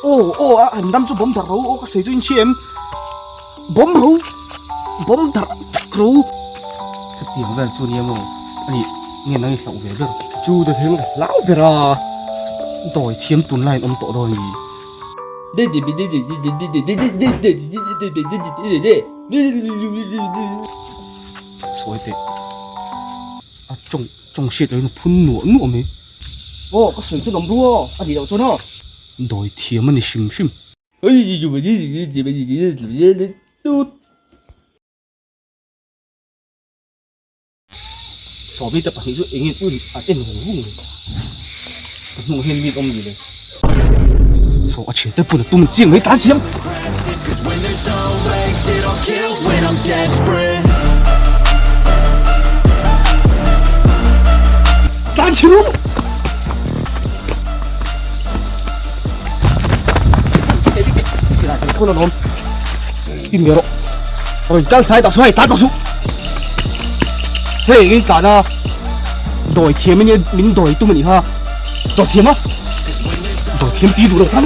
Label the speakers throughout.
Speaker 1: Aw aw a han dam chu bawm darh ro aw ka sawi chu in hria em? Bawm ro bawm darh vek ro.
Speaker 2: Chutiang vel chu nia maw? Ani nge nang i hlauh ve ber?
Speaker 1: Chu ta theng ka hlau ber a.
Speaker 2: Dawi thiam tunlai in awm tawh dawn mi? Sawi teh a tawng tawng hriat loin a phun nuah nuah mai.
Speaker 1: Aw ka sawi chu lawm ru aw a nih loh chuan aw.
Speaker 2: Dawi thiam a ni hrim hrim. Sawmi te pahnih chu engin un an en vung vung mai. Ka hnungah hian mi an awm ni le. Saw a thian te pawn a tum chiang mai tan siam.
Speaker 1: Tan chhe ru.
Speaker 2: Silai kan khawn alawm. I mi rawh. Rawn kal thlai tak chu hei tan tak chu. Hei engin tlan a dawi thiam ania min dawi tum anih kha. Dawi thiam a dawi thiam ti duh lo khan.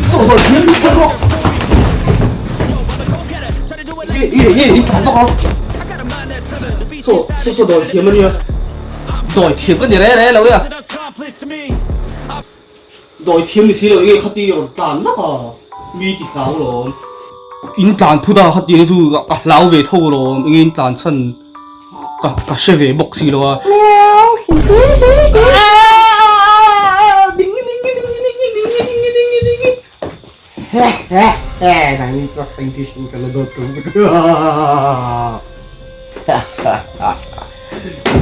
Speaker 2: Saw dawi thiam min chhan rawh. Ye ye ye in tlan vak a. Saw saw saw dawi thiam ania. Dawi thiam ka ni re re lo ya. Dawi thiam ni si lo enge khati rawn tlan vak a, mi ti hlau lawm. In tlan phut a khati ni chu ka hlau ve tho lawm, enge in tlan chhan ka ka hre ve bawk si lo a.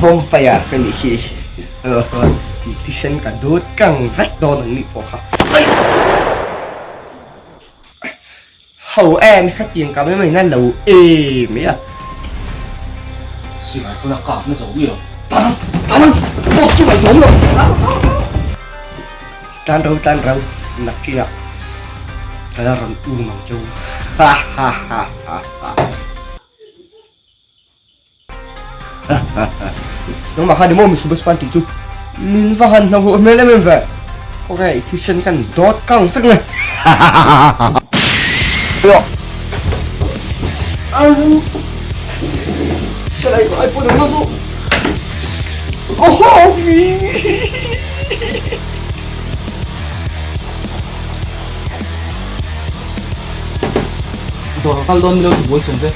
Speaker 1: Vampire ka nih hi thisen ka dut kang vek dawn ang nih pawh kha ho em hetiang ka mai mai na lo em mai a.
Speaker 2: Silai pawn a kap na zo mi lo. Tan tan boss chu ngaihtuah lo.
Speaker 1: Tan ro tan ro nakinah ka la rawn um ang cheu ha ha ha ha ha. Nangmah kha ni maw Miss Bus Pan tih chu min va han hlauh hmel em em ve. Khawngaih thisen kan dawt kang vek mai. Silai ai pawh nang chu ka haw mi.
Speaker 2: Dawr kal dawn milo ti buai sawm te.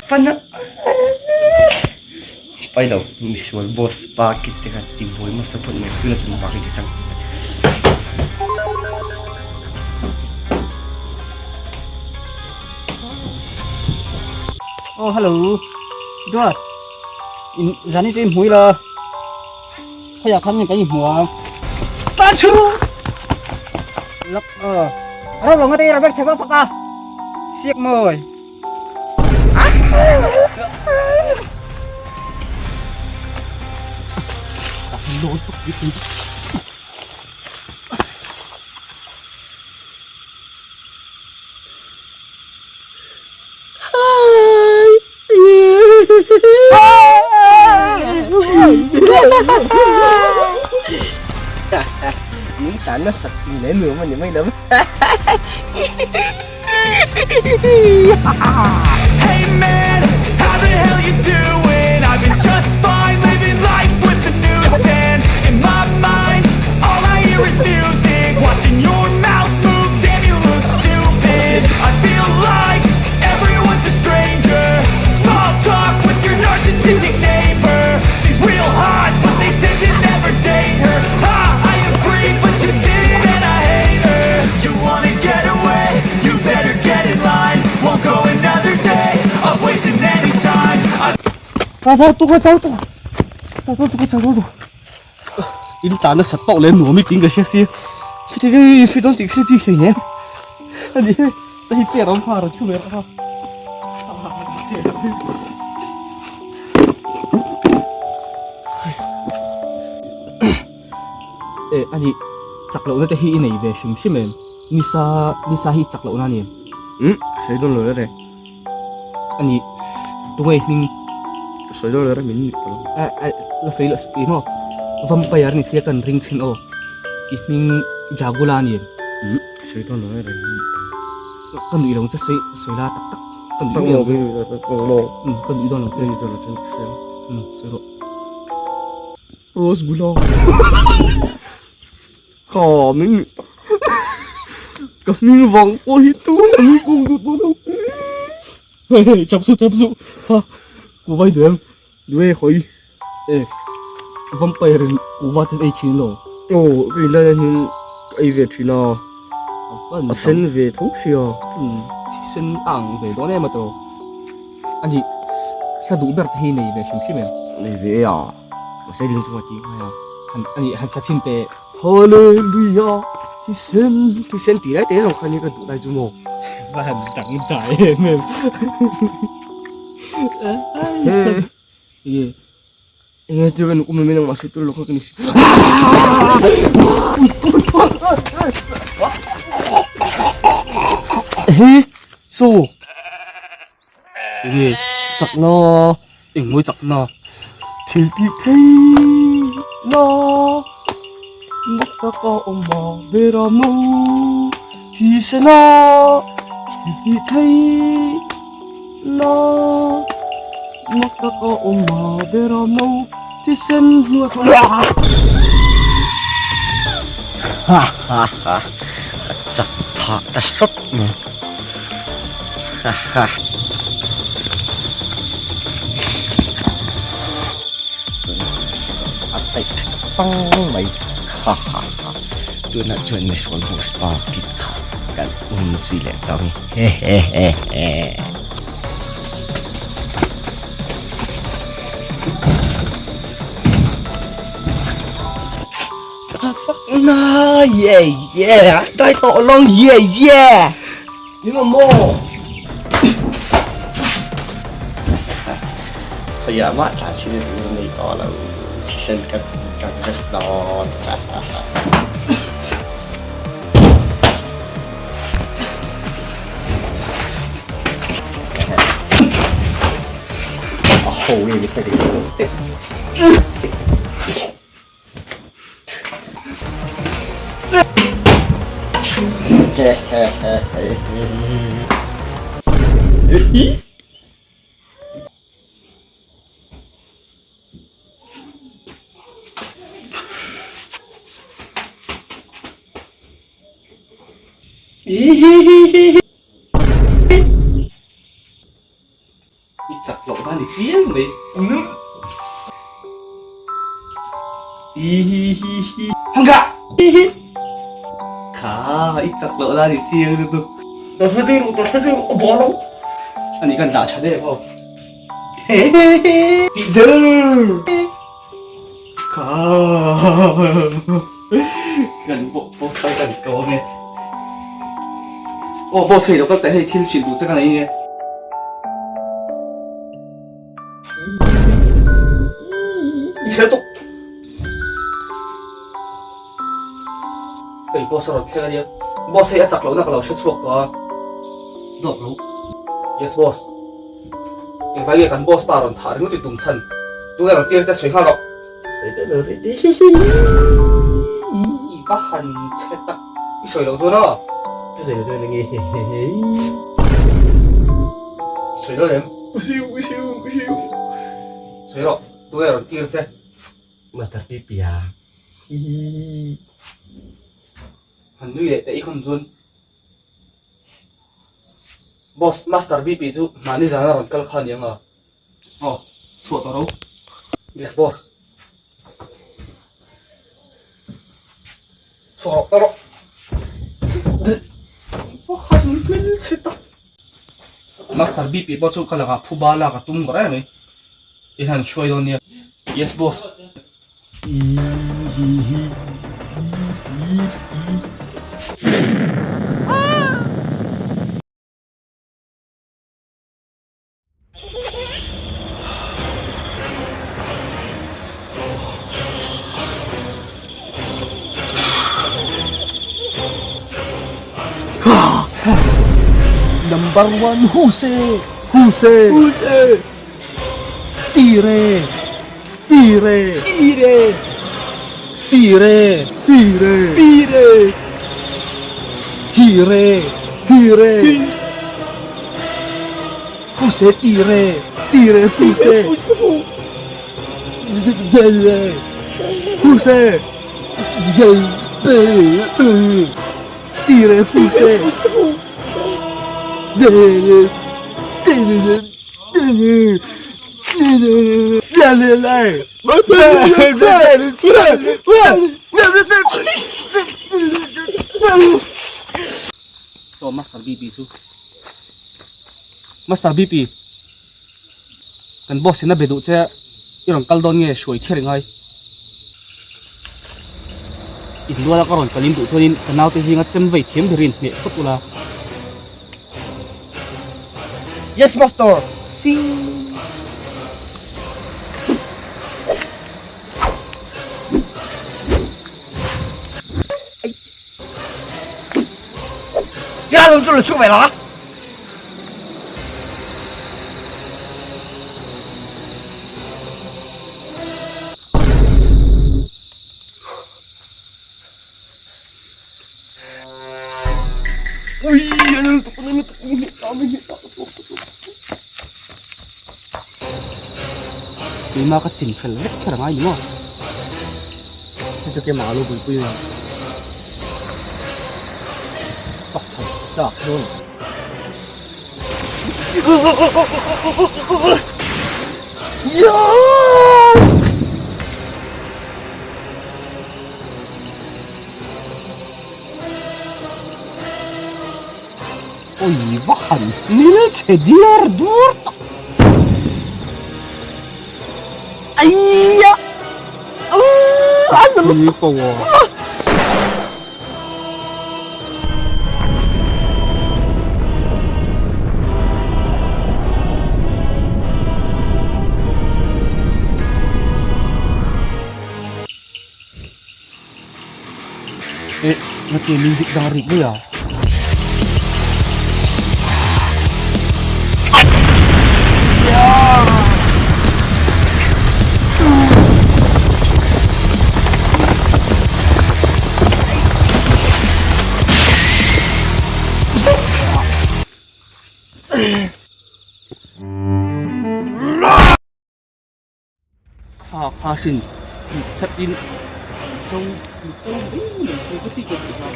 Speaker 1: Fana Pai lo misual boss pa kit te kha ti buai hmasa phawt mai tuna chuan bak in ti chang.
Speaker 2: Oh hello Duat in zani chu i hmui la khawih ah khan nge kan inhmu a
Speaker 1: Tan chhe ru
Speaker 2: lak a ro lo nga te i rawk chhe vak vak a siak mawi.
Speaker 1: Min tan nasat ting leh nuam a ni mai lo.
Speaker 3: Hey man, how the hell you doing? I've been just fine living life with the news and in my mind, all I hear is music. Watching your mouth move, damn you look stupid. I feel like everyone's a stranger. Small talk with your narcissistic neighbor. She's real hot, but they said to never date her. Ha, I agree, but you did it and I hate her. You wanna get away, you better get in line. Won't go another day of wasting any time. I
Speaker 2: Ka chau tuk a chau tuk chau tuk a chau tuk in tlan nasa tawk leh nuam i tiin ka hria si khiti hi hri dawn tih hri bik hlei nem ani ta hi chair awm kha rawn thu ve rawh kha e ani chak lohna te hi i nei ve hrim hrim em nisa nisa hi chak lohna a ni em
Speaker 1: um sawi dawn lo reng.
Speaker 2: Ani tunge hming
Speaker 1: Ka sawi dawn lo min nuih palh
Speaker 2: a. La sawi la ih maw vampire ni sia kan ring chhin aw i hming Jagula a ni em?
Speaker 1: Umm ka sawi dawn lo e min nuih palh.
Speaker 2: Ka nuih lo che sawi sawi la tak tak ka nuih miah lo. Umm ka nuih dawn lo che.
Speaker 1: Ka nuih dawn lo che ka sawi ang.
Speaker 2: Umm sawi rawh.
Speaker 1: Rose Gula. Ka min nuih tak ka hming vang pawh hi tu a nui kung duh tawh lo.
Speaker 2: Hei hei chap suh chap suh ha kuva i duh em?
Speaker 1: Duh e hawi.
Speaker 2: E vampire in kuva te ei thin lo.
Speaker 1: Aw ka in lai hian ka ei ve thin a a sen ve tho sia.
Speaker 2: Thisen a ang ve dawn em a tawh. Ani hla duh ber te hi nei ve hrim hrim em?
Speaker 1: Nei ve e a. Mahse ding chunga ti ngai a.
Speaker 2: Han ani han sa chhin teh.
Speaker 1: Hallelujah thisen thisen tih lai te zawng kha ni ka duh lai chu maw.
Speaker 2: Va han dang dai em em.
Speaker 1: He enge enge tir ka nukum em mahse tur lo kha ka ni si. He so
Speaker 2: Enge
Speaker 1: chakna
Speaker 2: engmawi chakna
Speaker 1: thil tih thei na mak taka awm a beram no thisen a thil tih thei na mak taka awm a beram no thisen hnuai chu
Speaker 4: Ha ha ha a chak phah ta sawt mai. Ha ha. A taih tha ta pang mai. Ha ha ha. Tunah chuan misual boss pa kit kha kan um zui leh ta ang e. He he he he. Na yeah yeah dai tawh lawng yeah yeah. Ni maw maw? Khawiah mah tlan chhin tur nei tawh lo thisen ka kang vek dawn. A ho nge mi hre lo te.
Speaker 2: I chak loh na ni chiang mai. Hangga! Kha i chak loh na ni chiang lutuk.
Speaker 1: Ta hre deuh ta hre deuh a bawr lo.
Speaker 2: Ani kan dah tha deuh ho. Tih deuh. Kha kan pawh boss kan kan ko ange. Aw boss hei lo kal teh hei thil hrilh duh che ka nei nia. I chhe tuk. Hei boss a rawn thleng ania. Boss hei a chak lohna ka lo hre chhuak tawh a. Dawt lo. Yes boss. Engvai nge kan boss pa rawn thah ringawt i tum chhan? Tunge rawn tir che sawi nghal rawh.
Speaker 4: Sawi daih lo rih rih.
Speaker 2: I va han chhe tak. I sawi loh chuan aw.
Speaker 4: Ka sawi loh chuan enge hehehe.
Speaker 2: Sawi lo em?
Speaker 1: Hiu hiu hiu.
Speaker 2: Sawi rawh. Tunge rawn tir che?
Speaker 4: Master Pipia. Hihi.
Speaker 2: Han nui leh teh i khum chuan. Boss, Master BP chu mahni zana rawn kal kha a ni ang a. Aw, chhuah tawh ro. Yes boss. Chhuah rawh, kal rawh. Va han hmel chhe tak. Master BP pawh chu ka lakah phuba lak a tum reng mai. I han hruai dawn nia. Yes boss.
Speaker 1: Number one Jose.
Speaker 2: Huse. Huse. Tire. Tire. Tire. Fire. Fire. Fire. Hire. Hire. Huse tire. Tire fuse. Fuse. Huse. Tire fuse. So Master BP chu Master BP kan boss in a be duh che i rawn kal dawn nge hruai kher ngai inlual a ka rawn kalim duh chuanin ka naute zinga chem vei thiam berin hneh phawt ula.
Speaker 1: Yes master.
Speaker 2: Sing.
Speaker 1: Ya lo chu lo chu ve la. Ui, ano lutuk, ano lutuk, ano lutuk,
Speaker 2: Keima ka chin fel vek kher angai ni maw?
Speaker 1: Hei chu keimah a lo buaipui a. Fuck ho, chak dawn.
Speaker 2: Oi va han hmel chhe diar dur tak.
Speaker 1: Aia!
Speaker 2: Thil power. Eh, ngati music dang rik mai a. Kha kha sin that in cho cho mai mai ka ti ka ti kha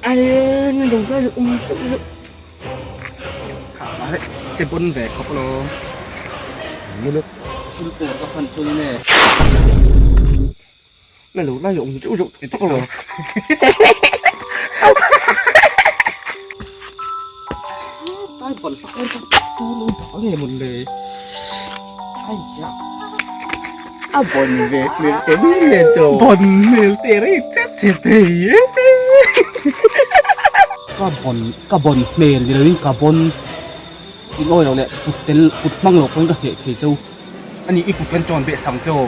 Speaker 1: ai nó đồng cái um
Speaker 2: kha ma he che bon ve khop lo
Speaker 1: nó được
Speaker 2: full por ka phan chu ne
Speaker 1: nó lú nó dùng chỗ dụng thì tốt rồi
Speaker 2: tai bon pak en tu lu da nge mun le ai ya
Speaker 1: a bon ve mel te mi le to
Speaker 2: bon mel te re chet che te ye ka bon ka bon hmel ni loin ka bon in oi lo le put tel put hmang lo pawhin ka hneh thei cheu ani i put kan chawn beh sang cheu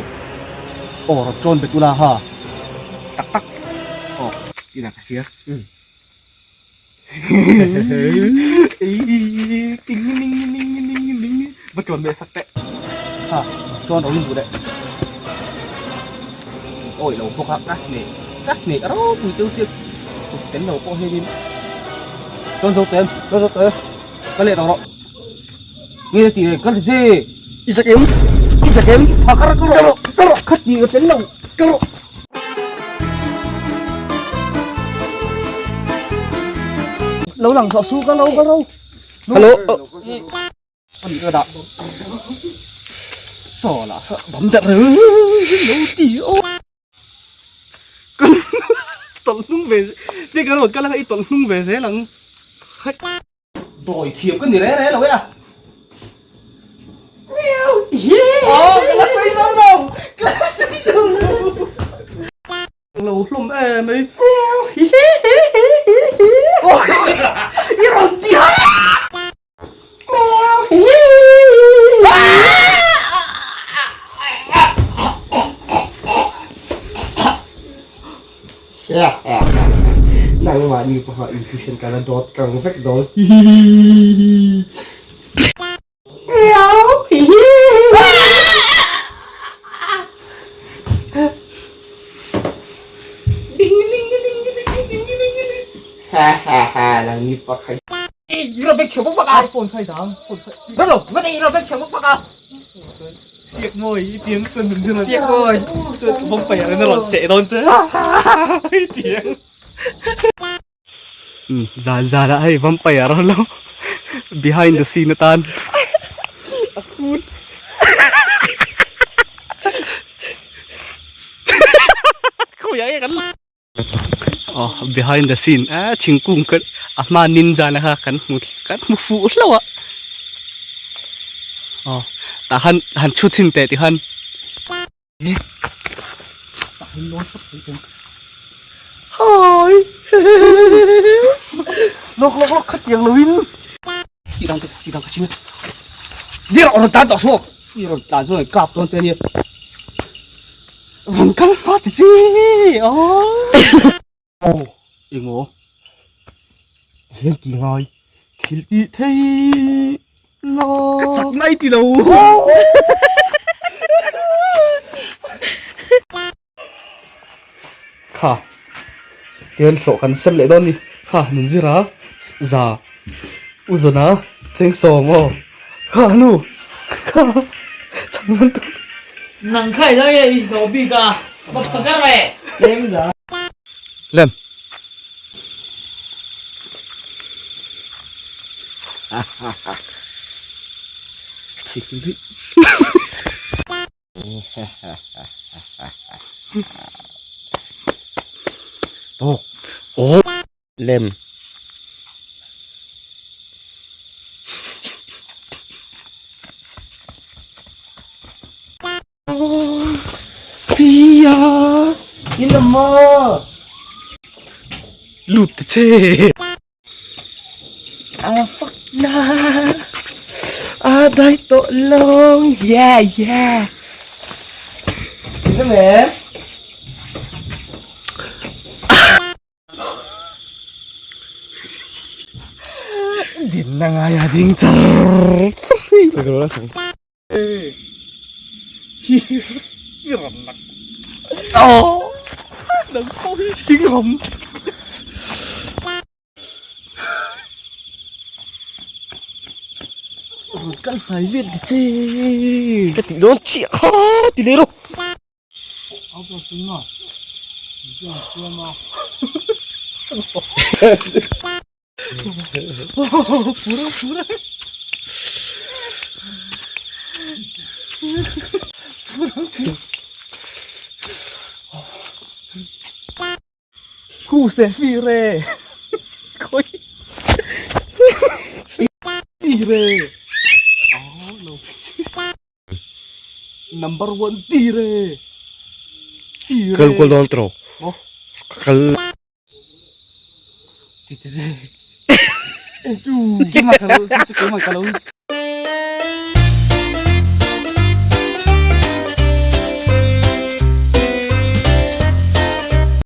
Speaker 2: aw rawn chawn bet ula ha tak tak aw ina ka hria va chawn beh sak teh ha chawn ro in duh leh oi lo bawk a ka hneh ka hneh ropui cheu sia kut tel lo pawh hianin chawn zo tem chawn zo tem ka leh tawh rawh nge ti ka ti che
Speaker 1: i sak em i sak em
Speaker 2: tha ka rawh ka rawh ka rawh kha ti ka tel lo
Speaker 1: ka rawh
Speaker 2: lo lang thawh su ka lo ka ro
Speaker 1: hello
Speaker 2: ani ka dah saw lah saw bam der lo ti o tawlh hnung ve ti ka rawn kal anga i tawlh hnung ve zel ang dawi thiam ka ni re re lo e a
Speaker 1: oh ka la sawi zo lo ka la sawi zo lo
Speaker 2: lo hlawm em mai i rawn ti ha
Speaker 1: Nangmahni pawha inthisen ka la dawt kang vek dawn. ni pa khai. I ro bek chhe bawk a.
Speaker 2: Phone khai dang. Phone khai.
Speaker 1: Ro lo, ma nei ro bek chhe bawk a.
Speaker 2: Siak mawi i tiang chuan min zir.
Speaker 1: Siak mawi.
Speaker 2: Chuan vampire in a rawn seh dawn che. I tiang. Zan zan ah hei vampire a lo behind the scene atan. A kun. Khawiah nge kan aw behind the scene a thingkung ka a hma ninja na kha kan hmu kan hmu fuh hlauh a aw tah han han chhu chhin teh tikhan Hi lawk lawk lawk khatiang lo in ti dang ti dang ka ching dir rawn tan tawh suak i rawn tlan chuan kap dawn che ania rawn kal hma ti chi aw engaw hian ti ngai thil tih thei lo ka chak nai ti lo Kha tihian hlawh kan sem leh dawn a ni kha nun zir a za u zawn a cheng sawm aw kha nu kha chang man tur.
Speaker 5: Nang kha i lo nge i hlawh bik a va pha kar ve.
Speaker 2: Lem.
Speaker 1: Tok. Oh. Lem. Pia. Inama.
Speaker 2: Lut ta che.
Speaker 1: Ah fuck na. Ah dai tawh long. Yeah yeah. Ina me.
Speaker 2: Din na ngai a ding char char hi. Hi ram nak. Oh. Nang pawh hi sing ram.
Speaker 1: Kal hnai vel ti che. Ka tih dawn chiah kha ti leh rawh.
Speaker 2: Khu se fi re khoi fi re number one ti re fi re
Speaker 1: Kal kual dawn tawh kal
Speaker 2: ti ti ti tu keimah ka lo keimah ka lo.